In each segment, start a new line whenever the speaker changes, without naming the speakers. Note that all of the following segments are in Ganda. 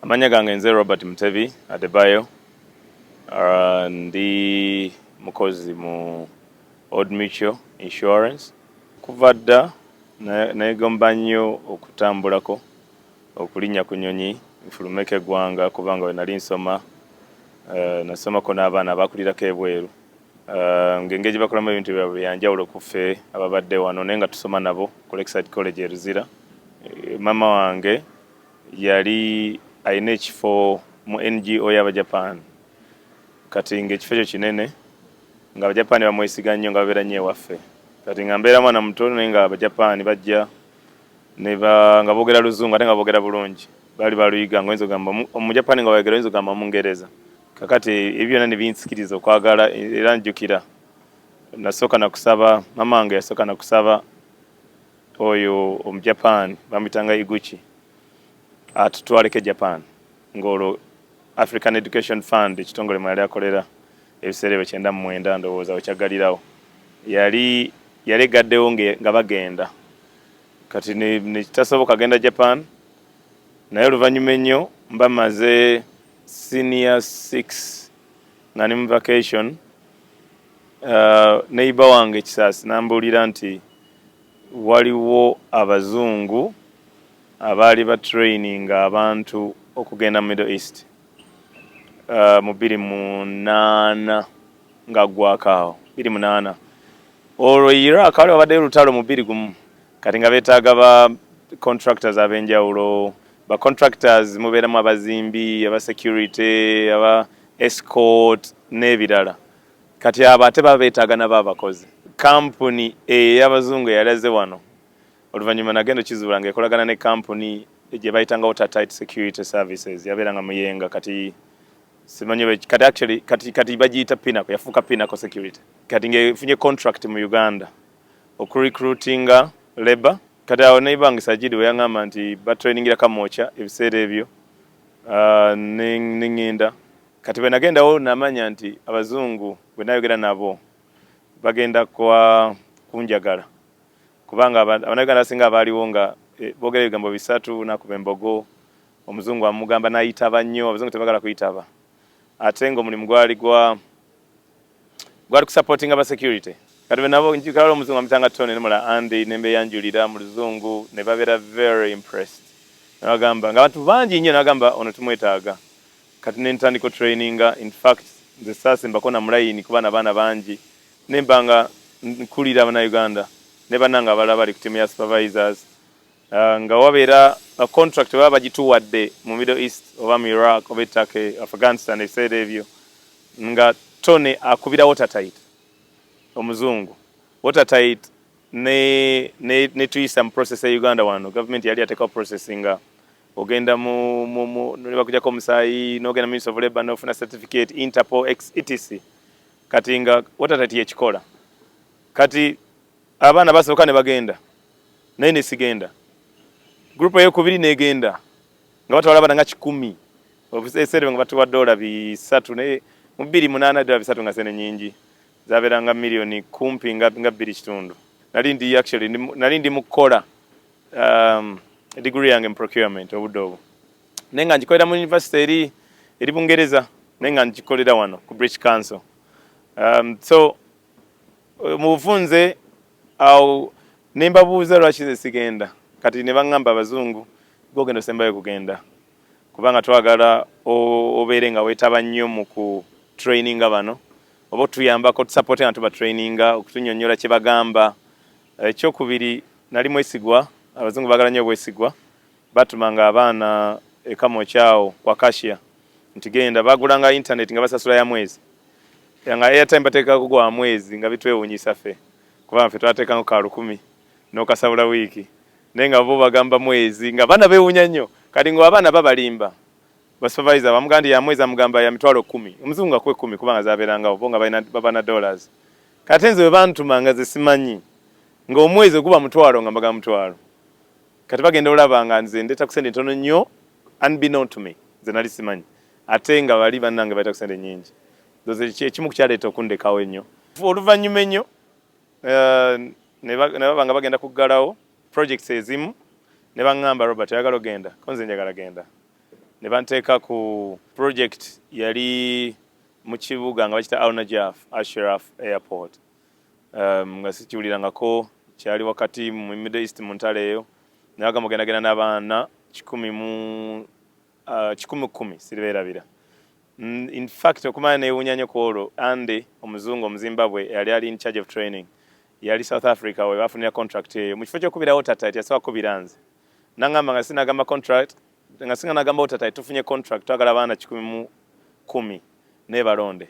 Amannya gange nze Robert Mutebi Adebayo. Ndi mukozi mu Old Mutual Insurance. Kuva dda neegomba nnyo okutambulako, okulinnya ku nnyonyi nfulumeko eggwanga, kubanga we nali nsoma, nasomako n'abaana abakulirako ebweru, ng'engeri gye bakolamu ebintu byabwe byanjawulo ku ffe ababadde wano, naye nga tusoma nabo ku Lakeside College e Luzira. Maama wange yali alina ekifo mu NGO y'Abajapan, kati ng'ekifo ekyo kinene, nga Abajapaani bamwesiga nnyo, nga babeera nnyo ewaffe. Kati nga mbeera mwana muto, naye nga Abajapaani bajja nga boogera Luzungu, ate nga boogera bulungi, baali baluyiga, nga oyinza ogamba Omujapaani nga wayogera oyinza ogamba Omungereza. Kakati ebyo byonna ne binsikiriza okwagala, era njjukira nasooka nakusaba, maama wange yasooka nakusaba oyo Omujapaani bamuyitanga Iguchi atutwaleko e Japan, ng'olwo African Education Fund, ekitongole mwe yali akolera ebiseera ebyo, 99 ndowooza wekyaggalirawo, yali egaddewo nga bagenda. Kati ne kitasoboka genda Japan, naye oluvannyuma ennyo mba maze senior six nga ndi mu vacation, neighbor wange Kisaasi nambuulira nti waliwo abazungu abaali batraininga abantu okugenda mu Middle East, mu 2008 ng'aggwako awo 2008. Olwo Iraq wali wabaddeyo olutalo mu 2001, kati nga beetaaga ba contractors ab'enjawulo. Ba contractors mubeeramu abazimbi, aba security, aba escort n'ebirala. Kati abo ate baba beetaaga nabo abakozi. Kampuni ey'abazungu eyalaze wano, oluvannyuma nagenda okizuula ng'ekolagana ne kampuni gye bayitanga Watertight Security Services, yabeeranga Muyenga. Kati simanyi, kati actually kati bagiyita Pinnacle, yafuuka Pinnacle Security. Kati ng'efunye contract mu Uganda okurecruitinga labor. Kati awo neighbor wange Sajidi we yaŋŋamba nti batrainingira Kamwokya ebiseera ebyo, ne ŋŋenda. Kati bwe nagendawo namanya nti abazungu bwe nayogera nabo bagenda kwa kunjagala, kubanga Abannayuganda abasinga abaaliwo nga boogera ebigambo bisatu nakuba embogo. Omuzungu amugamba nayitaba nnyo, abazungu tebagala kuyitaba, ate ng'omulimu gwali gwali kusupportinga ba security. Kati bwe nabo njikala omuzungu amutanga Tony nemula Andy, nembeyanjulira mu Luzungu, ne babeera very impressed, nabagamba nga abantu bangi nnyo, nabagamba ono tumwetaaga. Kati nentandika traininga. In fact, nze saasimbako na mulayini kuba nabaana bangi, nemba nga nkulira Abannayuganda ne bannange abalala bali ku tiimu ya supervisors, nga wabeera a contract baba bagituwadde mu Middle East oba mu Iraq oba Turkey, Afghanistan ebiseera ebyo, nga Tony akubira Watertight omuzungu, Watertight ne tuyisa mu process ya Uganda wano. Government yali yateekawo process nga ogenda mu ne bakujjako omusaayi, n'ogenda Ministry of Labor n'ofuna certificate, Interpol, etc. Kati nga Watertight yekikola. Kati abaana basooka ne bagenda, naye ne sigenda. Group eyokubiri negenda, nga batwala abaana nga 100. Ebiseera nga batuwa $300, naye mu 2008 $300 nga sente nyingi, zabeeranga miliyoni kumpi nga 2.5. Nali ndi actually nali ndi mu kukola degree yange mu procurement obudde obwo, naye nga ngikolera mu university eri Bungereza, naye nga ngikolera wano ku British Council. So mu bufunze awo ne mbabuuza lwaki nze sigenda. Kati ne baŋŋamba, abazungu, gogenda osembayo kugenda kubanga twagala obeere nga weetaba nnyo mu ku traininga bano, oba otuyambako tusupporte nga tuba traininga, okutunyonnyola kye bagamba. Ekyokubiri, nali mwesigwa, abazungu baagala nnyo obwesigwa. Batumanga abaana e Kamwokya kwa cashier nti genda, bagulanga internet nga basasula ya mwezi, nga airtime bateekako gwa mwezi, nga bitwewuunyisa ffe kubanga ffe twateekako ka 1000 n'okasabula wiiki, naye nga bo bagamba mwezi, nga baana beewuunya nnyo. Kati nga abaana babalimba, basupervisor bamugamba nti ya mwezi, amugamba ya 100,000, omuzungu akuwa 10 kubanga zabeerangawo, bo nga baba na dollars. Kati nze bwe bantuma nga ze simanyi ng'omwezi oguba 500, nga mbaga 500. Kati bagenda olaba nga nze ndeeta ku sente ntono nnyo, unbeknown to me, nze nali simanyi, ate nga bali bannange baleeta ku sente nnyingi. Ndowooza ekimu ku kyaleeta okundekawo ennyo oluvannyuma ennyo, ne baba nga bagenda kuggalawo projects ezimu, ne baŋŋamba, "Robert, oyagala ogenda?" Ko nze njagala genda. Ne banteeka ku project yali mu kibuga nga bakita Al Najaf Ashraf Airport, nga sikiwulirangako, kyali wakati mu Middle East mu ntalo eyo. Nabagamba ogendagenda n'abaana kikumi mu kikumi kumi, siribeerabira. In fact, okumanya newuunya nnyo ku olwo, Andy omuzungu Omuzimbabwe yali ali in charge of training, yali South Africa we bafunira contract eyo. Mu kifo ky'okubirawo tata, yasobola kukubira nze, nangamba nga sinagamba contract, nga singa nagamba tata, tufunye contract, twagala abaana 110, naye balonde,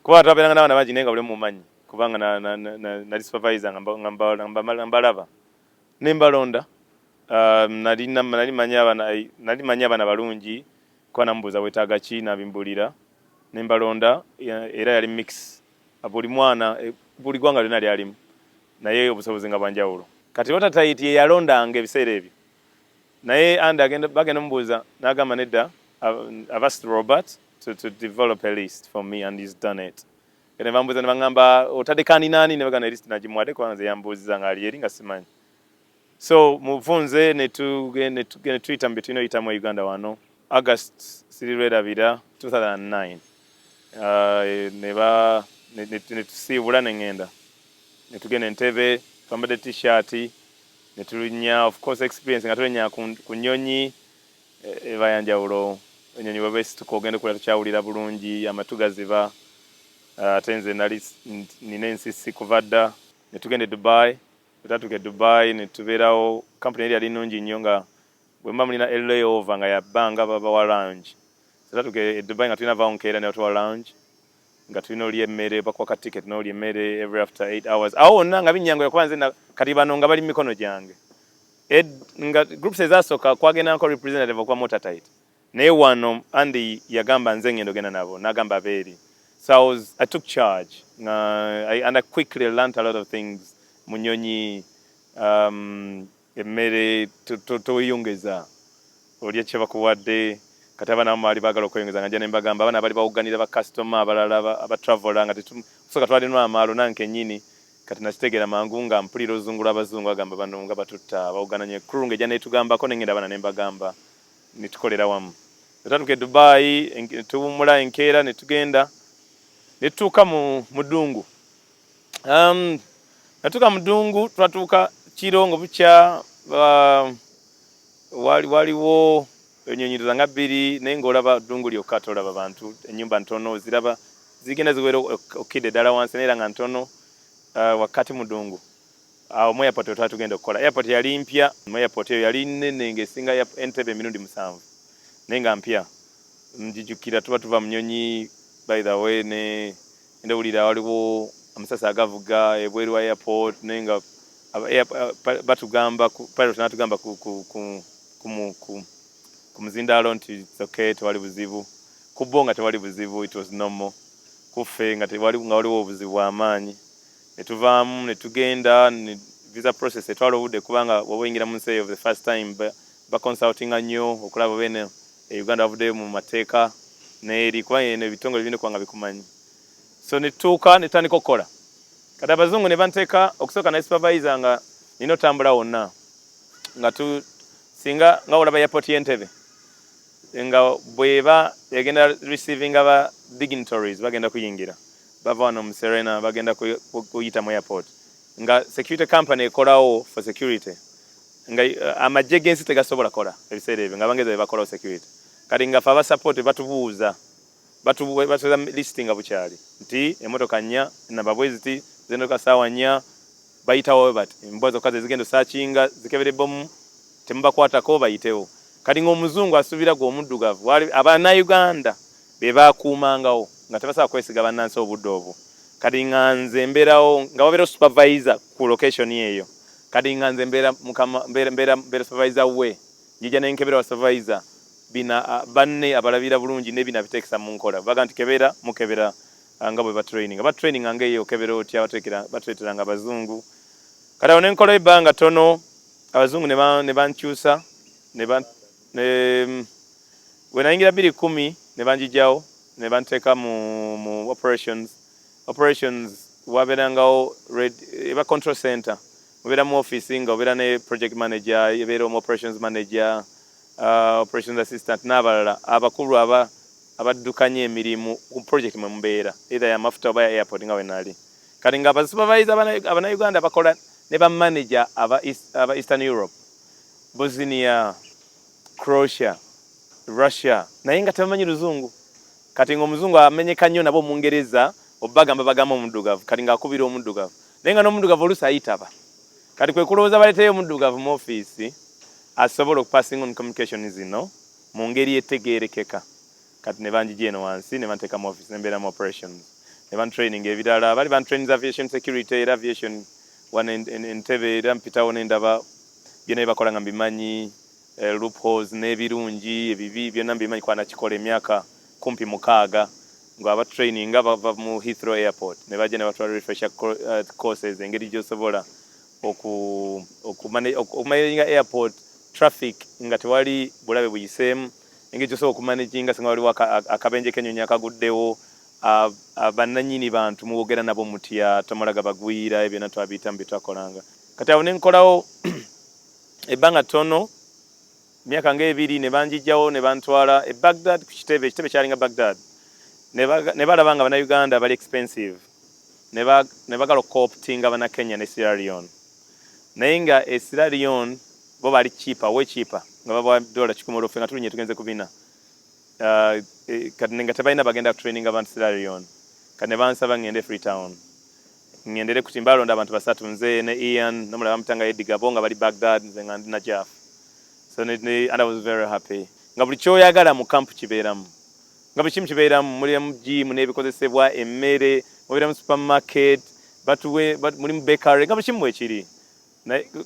kuba twabeeranga n'abaana bangi, naye nga buli mumanyi, kubanga nali supervisor nga mbalaba ne mbalonda. Nali manyi abaana balungi, kuba namubuuza weetaaga ki, nabimbulira ne mbalonda. Era yali mix, buli mwana, buli ggwanga lyonna lyalimu, naye obusobozi nga bwanjawulo. Kati Watertight ye yalondanga ebiseera ebyo, naye and agenda bagenda mubuuza, n'agamba nedda, I've asked Robert to develop a list for me and he's done it. Ne bambuuza ne baŋŋamba otaddeko ani naani, ne bagamba list nagimuwadde, kubanga nze yambuuziza ng'ali eri nga simanyi. So mufunze ne tuyita mu bye tulina oyitamu e Uganda wano. August, sirirwerabira, 2009, ne ba ne tusiibula ne ŋŋenda ne tugenda Entebbe, twambadde T-shirt ne tulinnya. Of course, experience nga tulinnya ku nnyonyi eba yanjawulo. Ennyonyi bweba esituka ogenda okulira tukyawulira bulungi, amatu gaziba, ate nze nali nina ensisi kuva dda. Ne tugenda e Dubai. Bwe twatuuka e Dubai ne tubeerawo, kampuni eri yali nnungi nnyo, nga bwe muba mulina layover nga yabbanga babawa lounge. Twatuuka e Dubai nga tulina vaawo nkeera, ne batuwa lounge nga tulina olya emmere, bakuwa ka ticket n'olya emmere every after 8 hours. Awo wonna nga binnyanguya, kuba nze kati bano nga bali mu mikono gyange. Nga groups ezasooka kwagendangako representative okuva Watertight, naye wano Andy yagamba nze ngenda ogenda nabo, n'agamba abeeri. So I took charge and I quickly learnt a lot of things mu nnyonyi. Emmere toyongeza, olya kye bakuwadde. Kati abaana abamu baali baagala okweyongeza, nga nja ne mbagamba abaana bali bawugganira bakasitoma abalala abatraveler, nga kusooka twalina amaalo nange kennyini. Kati nakitegeera mangu nga mpulira oluzungu lw'abazungu, agamba bano nga batutta bawuggananye. Crew ng'ejja neetugambako, nengenda abaana ne mbagamba ne tukolera wamu. Twatuuka e Dubai, ne tuwummula enkeera ne tugenda ne tutuuka mu ddungu. Natuuka mu ddungu, twatuuka kiro nga bukya, waliwo ennyonyi nga bbiri, naye ng'olaba ddungu lyokka, tolaba bantu. Ennyumba ntono ziraba zigenda ziwera okukidda eddala wansi, naye era nga ntono, wakati mu ddungu. Awo mu airport wetwali tugenda okukola. Airport yali mpya. Mu airport eyo yali nnene ng'esinga Entebbe emirundi 7, naye nga mpya. Njijukira tuba tuva mu nnyonyi, by the way, ne ndawulira waliwo amasasi agavuga ebweru wa airport, naye nga batugamba, pilot n'atugamba ku muzindaalo nti it's okay, tewali buzibu. Ku bo nga tewali buzibu, it was normal. Kuffe nga tewali, nga waliwo obuzibu bw'amaanyi. Ne tuvaamu ne tugenda ne visa process etwala obudde, kubanga bw'oba oyingira mu nsi eyo the first time, baconsultinga nnyo okulaba oba eno e Uganda bavuddeyo mu mateeka n'eri, kuba eno ebitongole birina okuba nga bikumanyi. So ne tutuuka ne tutandika okukola. Kati abazungu ne banteeka okusooka ne supervisor, nga nina otambula wonna nga tu singa nga olaba airport y'Entebbe nga bweba egenda receiving aba dignitaries bagenda kuyingira, bava wano mu Serena bagenda kuyita mu airport, nga security company ekolawo for security, nga amagye g'ensi tegasobola kola ebiseera ebyo, nga Abangereza be bakolawo security. Kati nga fe aba support batubuuza, batubuuza list nga bukyali nti emotoka nnya namba bwe ziti zendoka saawa 4 bayitawo bati, embwa zokka ze zigenda osaakinga zikebera ebomu, temubakwatako, bayitewo. Kati ng'omuzungu asuubira gwe omuddugavu, Abannayuganda be bakuumangawo, nga tebasobola kwesiga bannansi obudde obwo. Kati nga nze mbeerawo, nga wabeerawo supervisor ku location eyo. Kati nga nze mbeera mukama, mbeera supervisor we, njija nenkebera wa supervisor bina banne abalabira bulungi ne bino abiteekesa mu nkola. Baga nti kebera, mukebera nga bwe batraining, batraining nga eyo okebera otya, batuleeteranga abazungu. Kati awo ne nkola ebbanga tono, abazungu ne bankyusa ne bwe nayingira 2010 ne banjijjawo ne banteeka mu operations. Operations wabeerangawo eba control center, obeera mu office nga obeera ne project manager, ebeera mu operations manager. Operations assistant n'abalala abakulu aba abaddukanya emirimu ku project mwe mubeera, either ya mafuta oba ya airport nga we nali. Kati nga abasupervisor abannayuganda bakola ne bamanager aba Eastern Europe, Bosnia, Croatia, Russia, naye nga tebamanyi Luzungu. Kati ng'omuzungu amenyeka nnyo nabo Omungereza obagamba bagamba omuddugavu. Kati ng'akubira omuddugavu, naye nga n'omuddugavu oluusi ayitaba. Kati kwe kulowooza baleeteyo omuddugavu mu ofiisi asobola okupassing on communication zino mu ngeri etegeerekeka. Kati ne banjija eno wansi ne banteeka mu office, ne mbeera mu operations, ne bantraining ebirala. Bali bantraining aviation security era aviation wano Entebbe, era mpitawo ne ndaba byonna bye bakola nga mbimanyi, loopholes n'ebirungi, ebibi, byonna mbimanyi kuba nakikola emyaka kumpi 6 nga abatraininga bava mu Heathrow Airport ne bajja ne batwala refresher courses, engeri gy'osobola okumanaginga airport traffic nga tewali bulabe buyiseemu, engeri gy'osobola okumanaginga singa waliwo akabenje k'ennyonyi akaguddewo, bannannyini bantu muwogera nabo mutya, tomalaga bagwira. Ebyo byonna twabiyitamu bye twakolanga. Kati awo ne nkolawo ebbanga ttono, myaka ng'ebiri, ne banjijjawo ne bantwala e Baghdad ku kitebe. Ekitebe kyalinga Baghdad. Ne balaba nga Bannayuganda bali expensive, ne bagala okucooptinga Bannakenya ne Sierra Leone, naye nga e Sierra Leone bo bali cheaper, way cheaper, nga babawa $100 olwoffe nga tulinye tugenze ku bina. Kati nga tebalina bagenda training abantu Sierra Leone. Kati ne bansaba ngende Freetown, ngendere kuti mbalonda abantu basatu, nze ne Ian nomulala bamutanga Eddie Gabo, nga bali Baghdad, nze nga ndi Najaf. So and I was very happy nga buli kyoyagala mu camp kibeeramu, nga buli kimu kibeeramu, mulimu gym n'ebikozesebwa, emmere, mubeeramu supermarket, batuwe mulimu bakery, nga buli kimu mwekiri,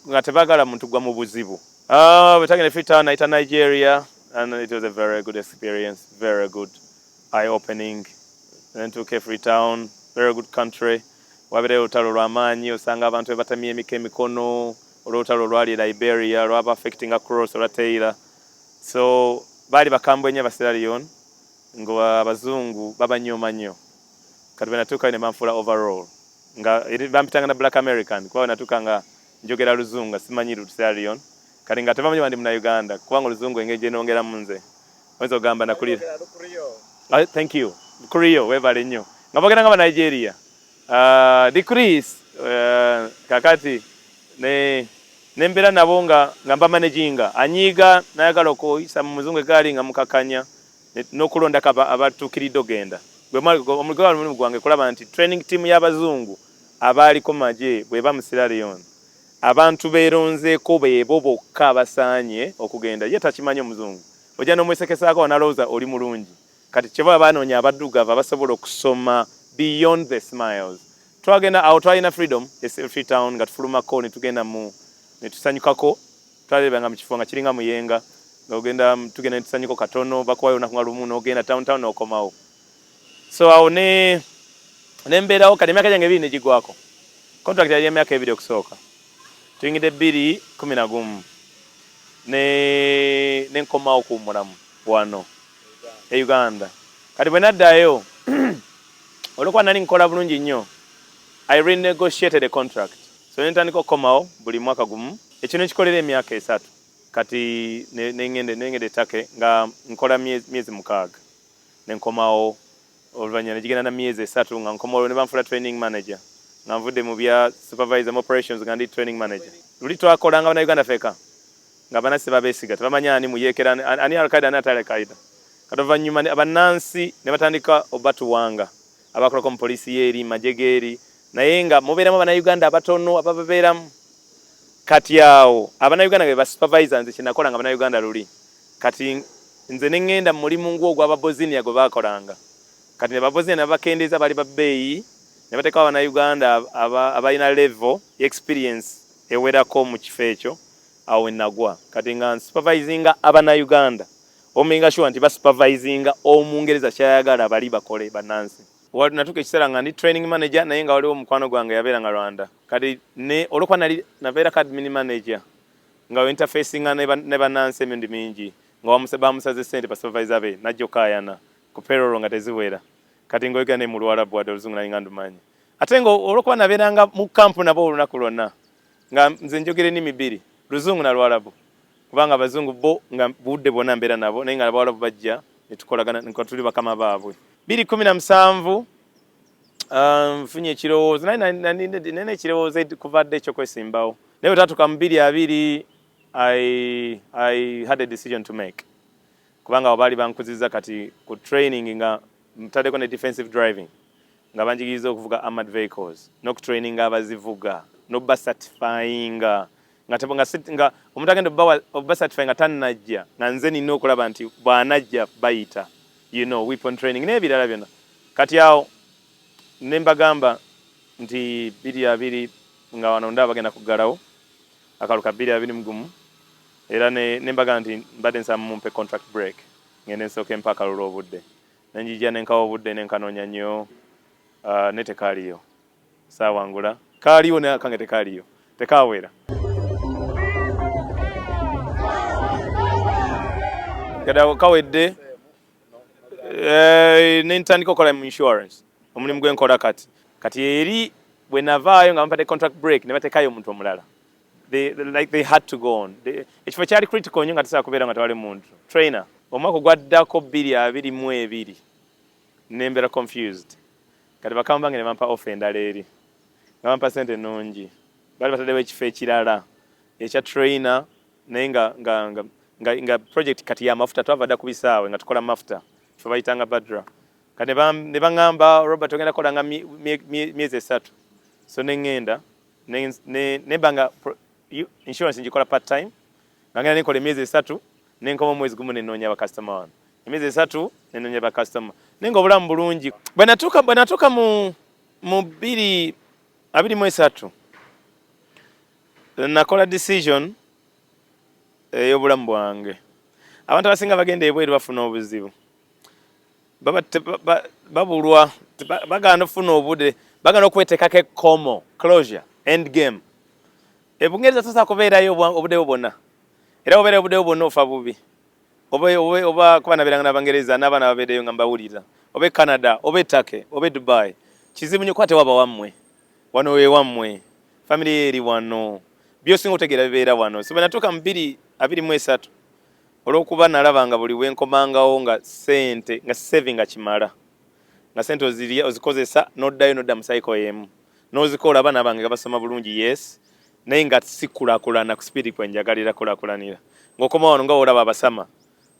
nga tebaagala muntu gwa mu buzibu. Bwe twagenda Freetown, nayita Nigeria, and it was a very good experience, very good eye opening. Then tuuka e Freetown, very good country. Wabeerayo olutalo lw'amaanyi, osanga abantu be batamye emiko emikono olw'olutalo olwali e Liberia lwaba affecting across olwa Taylor. So baali bakambwe nnyo aba Sierra Leone, nga abazungu babanyooma nnyo. Kati bwe natuukayo ne banfuula overall, nga bampitanga na Black American, kuba bwe natuuka nga njogera Luzungu nga simanyi lu Sierra Leone. Kati nga tebamanyi bandi Munnayuganda, kubanga Oluzungu engeri gye nongeramu nze oyinza okugamba nakulira. Ah, thank you, Creole, weebale nnyo. Nga boogera nga Banigeria, decrease. Kakati ne nembeera nabo nga mbamanaginga, anyiiga nayagala okuyisa mu muzungu egaali nga mukakanya n'okulondako abatuukiridde ogenda. Gwe mulimu gwange kulaba nti training team y'abazungu abaaliko magye bweba mu Sierra Leone, abantu beeronzeeko beebo bokka abasaanye okugenda. Ye takimanyi omuzungu, ojja n'omwesekesaako nalowooza oli mulungi. Kati kyeba banoonya abaddugavu abasobola okusoma beyond the smiles. Twagenda awo, twalina freedom e Freetown, nga tufulumako ne tugenda mu ne tusanyukako. Twalebanga mu kifo nga kiringa Muyenga, nga ogenda tugenda ne tusanyuko katono, bakuwayo olunaku nga lumu n'ogenda town town n'okomawo. So awo ne nembeerawo. Kati emyaka gyange 2 ne gigwako, contract yali emyaka 2 okusooka, tuyingidde 2011, ne nenkomawo kuwummulamu wano e Uganda. Kati bwe naddayo, olwokuba nali nkola bulungi nnyo, I renegotiated a contract. So nentandika okukomawo buli mwaka gumu. Ekyo nekikolera emyaka 3. Kati nengenda e Turkey nga nkola myezi 6, nenkomawo. Oluvannyuma negigenda na myezi 3 nga nkomawo, ne banfuula training manager, nga nvudde mu bya supervisor mu operations, nga ndi training manager. Luli twakolanga Bannayuganda feka, nga bannansi babeesiga, tebamanyi ani muyeekera, ani Alkaida, ani atali Alkaida. Kati oluvannyuma bannansi ne batandika obatuwanga abakolako mu poliisi y'eri, magye g'eri, naye nga mubeeramu Bannayuganda abatono abababeeramu. Kati awo Abannayuganda be basupervisor. Nze kyenakola nga Bannayuganda luli, kati nze ne ŋŋenda mu mulimu ng'ogw'Ababosnia gwe baakolanga. Kati ne Babosnia ne babakendeeza, bali babbeeyi, ne bateekawo Abannayuganda abalina level experience ewerako mu kifo ekyo. Awo we nagwa. Kati nga nsupervisinga Abannayuganda, omakinga sure nti basupervisinga Omungereza kyayagala bali bakole bannansi. Natuuka ekiseera nga ndi training manager, naye nga waliwo omukwano gwange yabeera nga Rwanda. Kati ne olwokuba nali nabeerako admin manager, nga interfacinga ne bannansi emirundi mingi, nga bamusaze sente basupervisor be, najja okaayana ku payroll nga teziwera. Kati ng'oyogera ne mu Luwarabu, wadde Oluzungu nali nga ndumanyi, ate nga olwokuba nabeeranga mu kampu nabo olunaku lwonna, nga nze njogera ennimi bbiri, Luzungu na Luwarabu. Kubanga abazungu bo nga budde bwonna mbeera nabo, naye nga abawalabu bajja ne tukolagana nga tuli bakama baabwe. 2017 nfunye ekirowoozo, naye nina ekirowoozo kuva dda ekyokwesimbawo, naye bwe twatuuka mu 2020, I had a decision to make, kubanga abo baali bankuzizza kati ku training nga mutaddeko ne defensive driving, nga banjigiriza okuvuga armored vehicles n'okutraininga abazivuga n'obacertifyinga, nga omuntu agenda obacertify nga tannajja, nga nze nina okulaba nti bw'anajja bayita, weapon training n'ebirala byonna. Kati awo ne mbagamba nti 2020 nga wano ndaba bagenda kuggalawo akalulu ka 2021, era ne mbagamba nti mbadde nsaba mumpe contract break, ngende nsooke mpa akalulu obudde. Nenjija nenkawa obudde, nenkanoonya nnyo, ne tekaaliyo. Saawangula, kaaliwo naye akange tekaaliyo, tekawera. Kati awo kawedde, nentandika okukola mu insurance, omulimu gwenkola kati. Kati eri bwe navaayo nga bampadde contract break, ne bateekayo omuntu omulala. Like they had to go on. Ekifo kyali critical nnyo nga tasobola kubeera nga tewali muntu trainer. Omwaka ogwaddako 2022 nembeera confused. Kati bakama bange ne bampa offer endala eri nga bampa sente nnungi. Baali bataddewo ekifo ekirala ekya trainer, naye nga project kati y'amafuta. Twava dda ku bisaawe nga tukola mafuta, kifo bayitanga Badra. Kati ne baŋŋamba, "Robert, ogenda kukola nga myezi 3." So ne ŋŋenda nemba nga insurance ngikola part time, nga ngenda nenkola emyezi 3, nenkoma omwezi gumu, nenoonya bakasitoma wano, emyezi 3 nenoonya bakasitoma, naye nga obulamu bulungi. Bwe natuuka mu 2023, nakola decision ey'obulamu bwange. Abantu abasinga bagenda ebweru bafuna obuzibu, babulwa, bagaana okufuna obudde, bagaana okweteekako ekkomo, closure, end game. Ebungereza tosobola kubeerayo obudde bwo bwonna, era obeerayo obudde bwo bwonna ofa bubi. Oba kuba nabeeranga n'Abangereza n'abaana babeereyo nga mbawulira, oba e Canada, oba e Turkey, oba e Dubai, kizibu nnyo kuba tewaba wammwe. Wano we wammwe, family ye eri wano, byosinga otegeera bibeera wano. So bwe natuuka mu 2023, olw'okuba nalaba nga buli wenkomangawo nga sente nga saving nga kimala, nga sente ozirya, ozikozesa, n'oddayo n'odda mu cycle y'emu n'ozikola. Abaana bange nga basoma bulungi, yes, naye nga sikulaakulana ku speed kwe njagalira kulaakulanira. Ng'okoma wano nga olaba abasama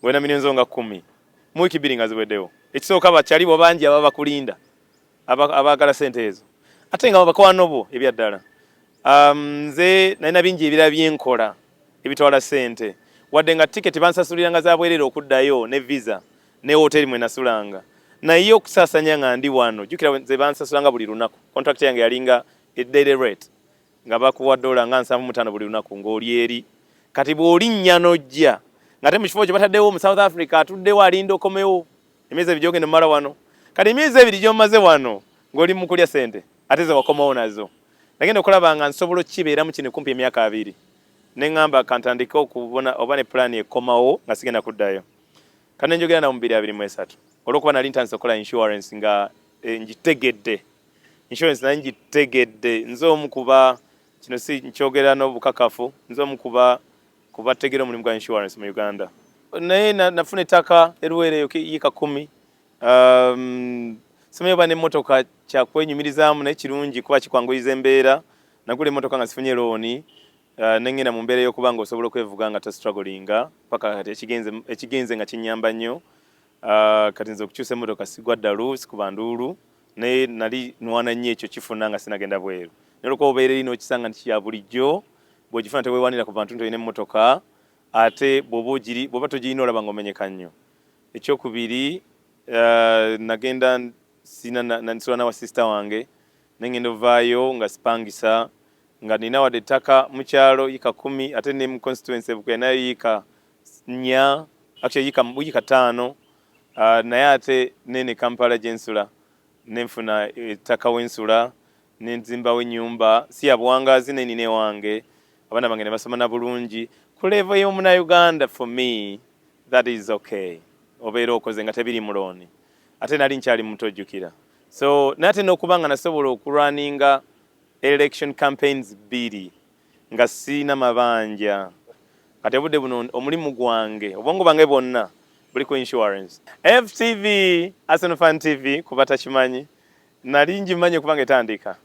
ng'olina million zo nga 10, mu wiiki 2 nga ziweddewo. Ekisooka, bakyali bo bangi ababa bakulinda, abaagala sente ezo, ate nga bakwano bo ebyaddala. Nze nalina bingi ebirala byenkola ebitwala sente, wadde nga tiketi bansasuliranga za bwereere okuddayo ne visa ne hoteri mwe nasulanga, naye okusaasanya nga ndi wano, jjukira nze bansasulanga buli lunaku. Contract yange yalinga a daily rate, nga bakuwa dola nga 75 buli lunaku ng'oli eri. Kati bw'olinnya n'ojja ng'ate mu kifo kye bataddewo mu South Africa atuddewo alinda okomewo emyezi 2 gy'ogenda omumala wano. Kati emyezi 2 gy'omaze wano ng'oli mu kulya sente ate ze wakomawo nazo. Nagenda okulaba nga nsobola okukibeeramu kino kumpi emyaka 20, ne ŋŋamba kantandike okubona oba ne pulaani ekomawo nga sigenda kuddayo. Kati ne njogera nabo mu 2023, olw'okuba nali ntandise okukola insurance nga ngitegedde. Insurance nali ngitegedde. Nze omu kuba kino si nkyogera n'obukakafu, nze omu kuba kubategera omulimu gwa insurance mu Uganda. Naye nafuna ettaka eruweereyo yiika 10. Simanyi oba n'emmotoka kyakwenyumirizaamu, naye kirungi kuba kikwanguyiza embeera. Nagula emmotoka nga sifunye looni, nengenda mu mbeera ey'okuba nga osobola okwevuga nga tostrugglinga paka kati ekigenze nga kinyamba nnyo. Kati nze okukyusa emmotoka sigwa ddalu, sikuba nduulu, naye nali nwana nnyo ekyo kifuna nga sinagenda bweru. Naye olwokuba obeera eri n'okisanga nti kya bulijjo, bw'ogifuna teweewanira ku bantu nti olina emmotoka, ate bw'oba ogiri bw'oba togirina olaba ng'omenyeka nnyo. Ekyokubiri, nagenda sina nsula nawa sister wange, nengenda ovaayo nga sipangisa, nga nina wadde ettaka mu kyalo yiika 10, ate ne mu constituency Bukuya nayo yiika 4, actually yiika 5. Naye ate nene Kampala gye nsula nenfuna ettaka wensula, nenzimbawo ennyumba si ya buwangaazi, naye nina ewange, abaana bange ne basoma na bulungi ku level y'omunauganda. For me that is okay, obeera okoze nga tebiri mu looni, ate nali nkyali muto, ojjukira. So naye ate n'okuba nga nasobola okulwaninga election campaigns bbiri nga siina mabanja. Kati obudde buno omulimu gwange, obwongo bwange bwonna buli ku insurance. FTV, Arsenal Fan TV, kuba takimanyi, nali ngimanyi kubanga etandika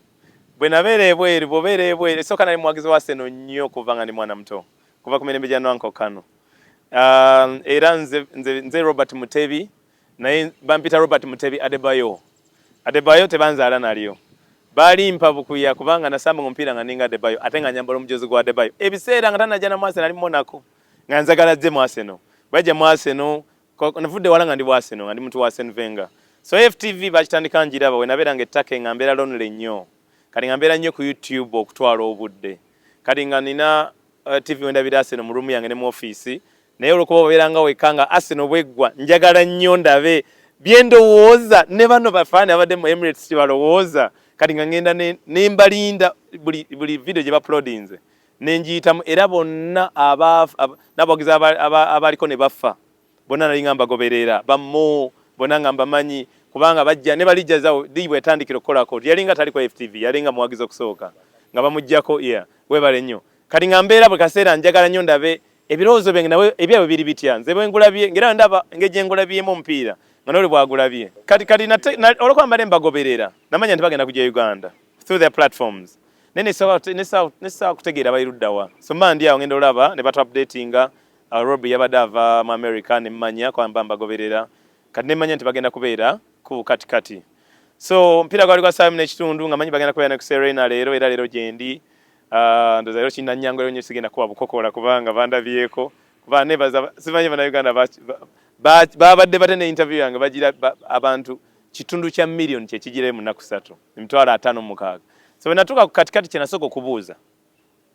bwe nabeera ebweru. Bw'obeera ebweru, esooka nali muwagizi wa Arsenal nnyo kuva nga ndi mwana muto, kuva ku mirembe gya Nwankwo Kanu. Era nze Robert Mutebi, naye bampita Robert Mutebi Adebayo. Adebayo tebanzaala nalyo, balimpa bukuya, kubanga nasamba omupiira nga ninga Adebayo, ate nga nyambala omujozi gwa Adebayo. Ebiseera nga tanajja na mu Arsenal, ali mu Monaco, nga nzagala ajje mu Arsenal. Bwajja mu Arsenal, navudde wala nga ndi wa Arsenal, nga ndi muntu wa Arsene Wenger. So FTV bakitandika njiraba. We nabeera nga ettaka, nga mbeera lonely nnyo. Kati nga mbeera nnyo ku YouTube okutwala obudde. Kati nga nina TV wendabira Arsenal mu room yange ne mu office, naye olwokuba obeeranga wekka, nga Arsenal bweggwa njagala nnyo ndabe byendowooza ne bano bafaani abadde mu Emirates kyebalowooza. Kati nga ngenda ne mbalinda buli video gye bauploadinze nenjiyitamu, era bonna n'abawagizi abaliko ne bafa bonna nali nga mbagoberera, bammo bonna nga mbamanyi, kubanga bajja ne balijjazawo di bwe yatandikira okukolako. Yalinga taliko FTV, yalinga muwagizi okusooka nga bamuggyako. Yeah, webale nnyo. Kati nga mbeera buli kaseera njagala nnyo ndabe ebirowoozo byange nawe ebyabwe biri bitya. Nze bwe ngulabye ngera ndaba engeri gye ngulabyemu omupiira nga noli bwagulabye. Kati olwokuba mbadde mbagoberera, namanya nti bagenda kujja Uganda through their platforms, naye nesobola kutegeera bali luddawa. So mba ndi awo, ngenda olaba ne batu updatinga. Robbie yabadde ava mu America, nemmanya kwamba mbagoberera. Kati nemmanya nti bagenda kubeera ku katikati. So omupiira gwali gwa 7:30, nga manyi bagenda kubeera ne ku Serena leero, era leero gyendi. Ndowooza leero kinannyangu nnyo, sigenda kuba bukokola kubanga bandabyeko, kuba nebaza simanyi Bannayuganda babadde bate ne interview yange bagira abantu kitundu kya million kyekigirayo mu nnaku 3, 56,000. So bwe natuuka ku katikati, kyenasooka okubuuza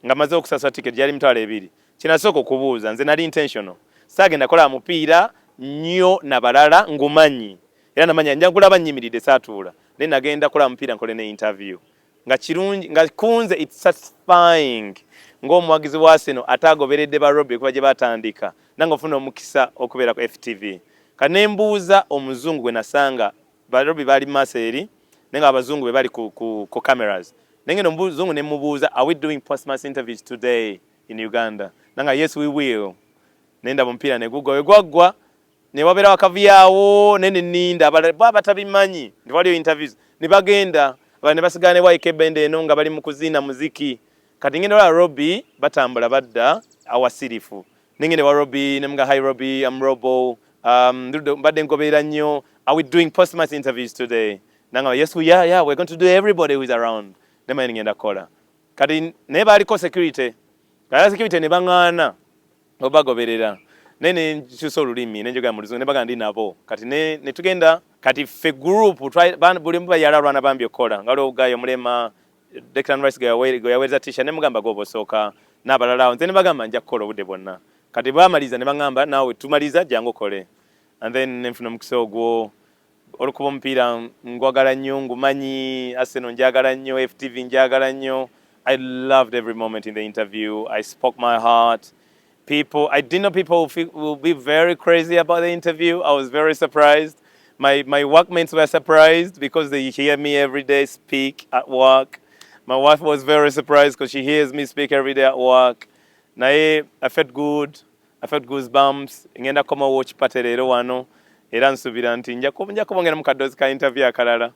nga maze okusasula ticket, gyali 20,000, kyenasooka okubuuza, nze nali intentional, saagenda kola mupiira nnyo na balala ngumanyi, era namanya nja kulaba nnyimiridde, saatuula, naye nagenda kola mupiira nkole ne interview. Nga kirungi, nga kunze it's satisfying ng'omuwagizi wa Arsenal ate agoberedde ba Robbie kuba gye batandika, nange ofuna omukisa okubeera ku FTV. Kati ne mbuuza omuzungu gwe nasanga, ba Robbie baali maaso eri, naye nga abazungu be bali ku cameras. Naye ngenda omuzungu ne mubuuza, "Are we doing post-match interviews today in Uganda?" Nanga, "Yes, we will." Nenda omupiira ne gugwa, we gwaggwa ne wabeera wakavuyawo, naye ne nninda abalala bo abatabimanyi nti waliyo interviews ne bagenda, abalala ne basigala ne YK Band eno nga bali mu kuzina muziki. Kati ngenda olaba Robbie batambula badda awasirifu, nengenda wa Robbie ne mga, "Hi Robbie, I'm Robo, mbadde ngoberera nnyo. Are we doing post-match interviews today?" Nanga, "Yes, we are. Yeah, we're going to do everybody who is around." Nemanyi ngenda kukola. Kati naye baaliko security, kati security ne baŋŋaana obagoberera, naye nenkyusa olulimi nenjogera mu Luzungu ne bagamba ndi nabo. Kati ne tugenda. Kati ffe group buli omu bayala alwana bambi okukola, nga waliwo guy omulema Declan Rice gwe yaweereza t-shirt, ne mugamba gwoba osooka n'abalala awo, nze ne bagamba nja kukola obudde bwonna. Kati bamaliza ne baŋŋamba, "Naawe tumaliza, jangu okole." And then nenfuna omukisa ogwo. Olwokuba omupiira ngwagala nnyo, ngumanyi, Arsenal njagala nnyo, FTV njagala nnyo, I loved every moment in the interview. I spoke my heart. People, I didn't know people will be very crazy about the interview. I was very surprised. My workmates were surprised because they hear me every day speak at work. My wife was very surprised because she hears me speak every day at work. Naye I felt good. I felt goosebumps. Ngenda koma watch party leero wano, era nsuubira nti nja kubongera mu kadoozi ka interview akalala.